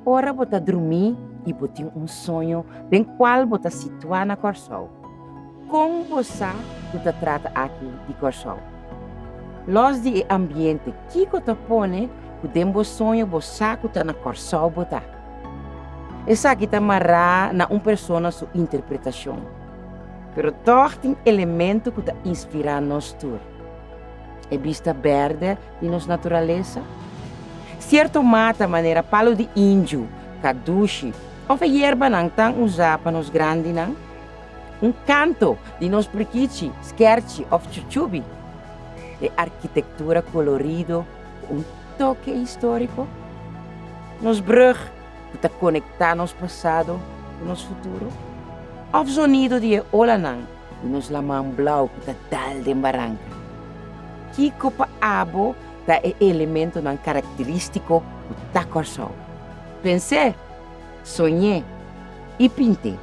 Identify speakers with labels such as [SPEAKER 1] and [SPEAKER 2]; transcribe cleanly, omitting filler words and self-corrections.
[SPEAKER 1] Ora bo ta drumí i bo tin un soño den kual bo ta situá na Kòrsou, kon bo sa ku ta trata aki di Kòrsou? Lòs di e ambiente, kiko ta pone ku den bo soño bo sa ku ta na Kòrsou bo ta? Esaki ta mará na un persona su interpretashon, pero tòg tin elemento ku ta inspirá nos tur. E bista bèrdè di nos naturalesa? Sierto mata manera palu di indju, kadushi òf e yerbanan tan usá pa nos grandinan? Un kanto di nos prikichi, skerchi òf chuchubi? E arkitektura kolorido ku un toke históriko? Nos brùg ku ta konektá nos pasado ku nos futuro? Òf zonido di e olanan di nos laman blou ku ta dal den baranka? Kiko pa abo ta e elementonan karakterístiko ku ta Kòrsou? Pens'é, soñ'é i pint'é.